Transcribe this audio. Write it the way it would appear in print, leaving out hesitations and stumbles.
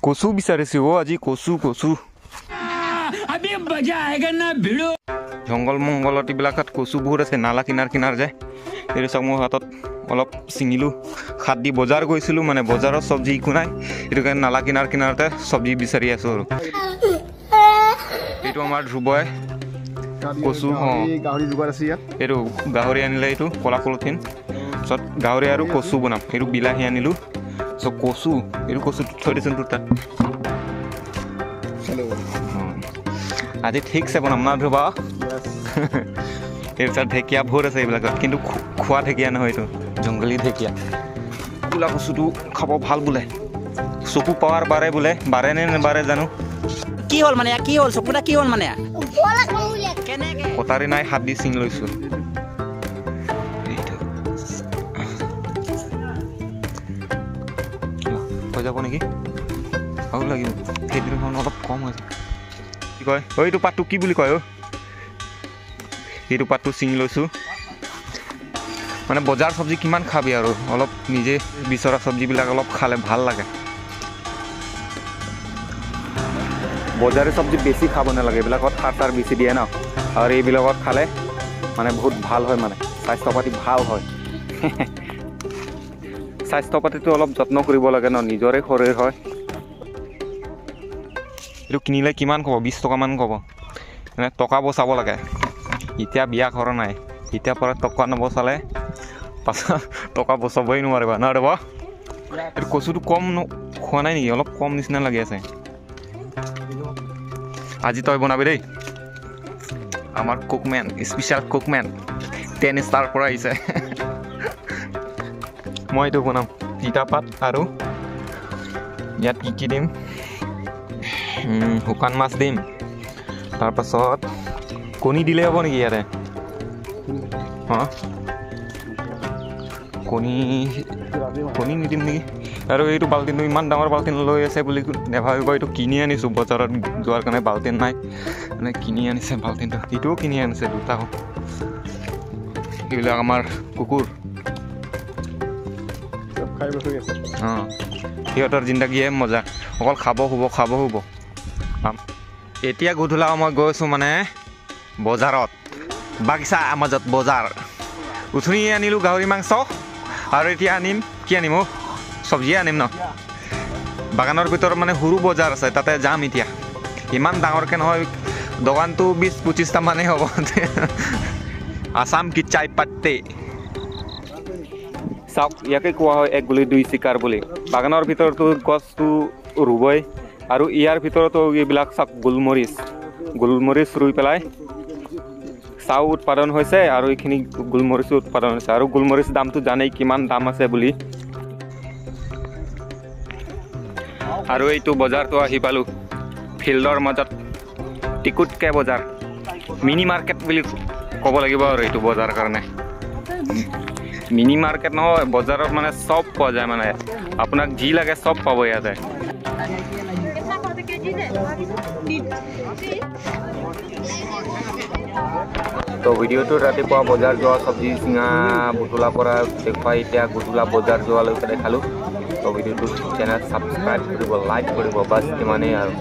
কচু বিচাৰিছোঁ অ' আজি, কচু কচু। জংঘল মংগলত এইবিলাকত কচু বহুত আছে, নালা কিনাৰ কিনাৰ যায়। এইটো চাওক, মোৰ হাতত অলপ ছিঙিলোঁ। খাত দি বজাৰ গৈছিলোঁ, মানে বজাৰত চব্জি একো নাই, সেইটো কাৰণে নালা কিনাৰ কিনাৰতে চব্জি বিচাৰি আছোঁ। আৰু এইটো আমাৰ ধ্ৰুৱই কচু, অঁ গাহৰি যোগাৰ আছে ইয়াত। এইটো গাহৰি আনিলে, এইটো ক'লা পলিথিন। তাৰপিছত গাহৰি আৰু কচু বনাম। এইটো বিলাহী আনিলোঁ। তাৰপিছত কচু, এইটো কচুটো থৈ দিছোন তোৰ তাত। আজি ঠিকছে বনাম না ধ্ৰুৱা? এইপিছত ঢেকীয়া বহুত আছে এইবিলাকত, কিন্তু খোৱা ঢেকীয়া নহয়, এইটো জংঘলী ঢেকীয়া। ক'লা কচুটো খাব ভাল বোলে, চকু পাৱাৰ বাঢ়ে বোলে, বাঢ়ে নে নেবাঢ়ে জানো। কি হ'ল মানে, কি হ'ল চকুটা, কি হ'ল মানে? কটাৰী নাই, হাত দি ছিঙি লৈছোঁ। এইটো হৈ যাব নেকি? আৰু লাগিব, সেইদিনাখন অলপ কম হৈছে। কি কয় অ' এইটো পাতটো কি বুলি কয় অ'? এইটো পাতটো ছিঙি লৈছোঁ। মানে বজাৰ চব্জি কিমান খাবি আৰু, অলপ নিজে বিচৰা চব্জিবিলাক অলপ খালে ভাল লাগে। বজাৰী চব্জি বেছি খাব নালাগে, এইবিলাকত সাৰ চাৰ বেছি দিয়ে ন, আৰু এইবিলাকত খালে মানে বহুত ভাল হয়, মানে স্বাস্থ্য পাতি ভাল হয়। স্বাস্থ্য পাতিটো অলপ যত্ন কৰিব লাগে ন, নিজৰে শৰীৰ হয়। এইটো কিনিলে কিমান ক'ব, 20 টকামান ক'ব। মানে টকা বচাব লাগে। এতিয়া বিয়া কৰা নাই, এতিয়াৰ পৰা টকা নবচালে পাছত টকা বচাবই নোৱাৰিবা ন। ৰ'ব, এইটো কচুটো কম খোৱা নাই নেকি? অলপ কম নিচিনা লাগি আছে। আজি তই বনাবি দেই, আমাৰ কুকমেন, স্পেচিয়েল কুকমেন 10 ষ্টাৰ পৰা আহিছে। মই এইটো বনাম, তিতা পাত আৰু ইয়াত কি কি দিম, শুকান মাছ দিম, তাৰপাছত কণী দিলে হ'ব নেকি ইয়াতে? অঁ, কণী কণী নিদিম নেকি? আৰু এইটো বাল্টিনটো, ইমান ডাঙৰ বাল্টিন লৈ আছে বুলি নাভাবিব, এইটো কিনি আনিছোঁ। বজাৰত যোৱাৰ কাৰণে বাল্টিন নাই, মানে কিনি আনিছে বাল্টিনটো। এইটোও কিনি আনিছে, দুটা। এইবিলাক আমাৰ কুকুৰ। অঁ, সিহঁতৰ জিন্দাগীয়ে মজা, অকল খাব শুব, খাব শুব। এতিয়া গধূলা মই গৈছোঁ মানে বজাৰত, বাগিচা মাজত বজাৰ। উঠনি আনিলোঁ গাহৰি মাংস, আৰু এতিয়া আনিম, কি আনিম অ'? চব্জিয়ে আনিম ন। বাগানৰ ভিতৰত মানে সৰু বজাৰ আছে, তাতে যাম এতিয়া। ইমান ডাঙৰকৈ নহয় দোকানটো, 20 25টা মানেই হ'ব। আছাম কি চাই পাত্তে চাওক, ইয়াকে কোৱা হয় এক গুলি দুই চিকাৰ বুলি। বাগানৰ ভিতৰতো গছটো ৰুবই, আৰু ইয়াৰ ভিতৰতো এইবিলাক চাওক, গোলমৰিচ, গোলমৰিচ ৰুই পেলাই চাহ উৎপাদন হৈছে, আৰু এইখিনি গোলমৰিচো উৎপাদন হৈছে। আৰু গোলমৰিচ দামটো জানেই কিমান দাম আছে বুলি। আৰু এইটো বজাৰটো আহি পালোঁ, ফিল্ডৰ মাজত টিকুটকে বজাৰ, মিনি মাৰ্কেট বুলি ক'ব লাগিব। আৰু এইটো বজাৰ কাৰণে মিনি মাৰ্কেট নহয়, বজাৰত মানে চব পোৱা যায়, মানে আপোনাক যি লাগে চব পাব ইয়াতে। তো ভিডিঅ'টোত ৰাতিপুৱা বজাৰ যোৱা, চব্জি চিঙা বুটলাৰ পৰা দেখুৱাই এতিয়া গধূলা বজাৰ যোৱালৈকে দেখালোঁ। তো ভিডিঅ'টো চেনেল ছাবস্ক্ৰাইব কৰিব, লাইক কৰিব, বাছ ইমানেই আৰু।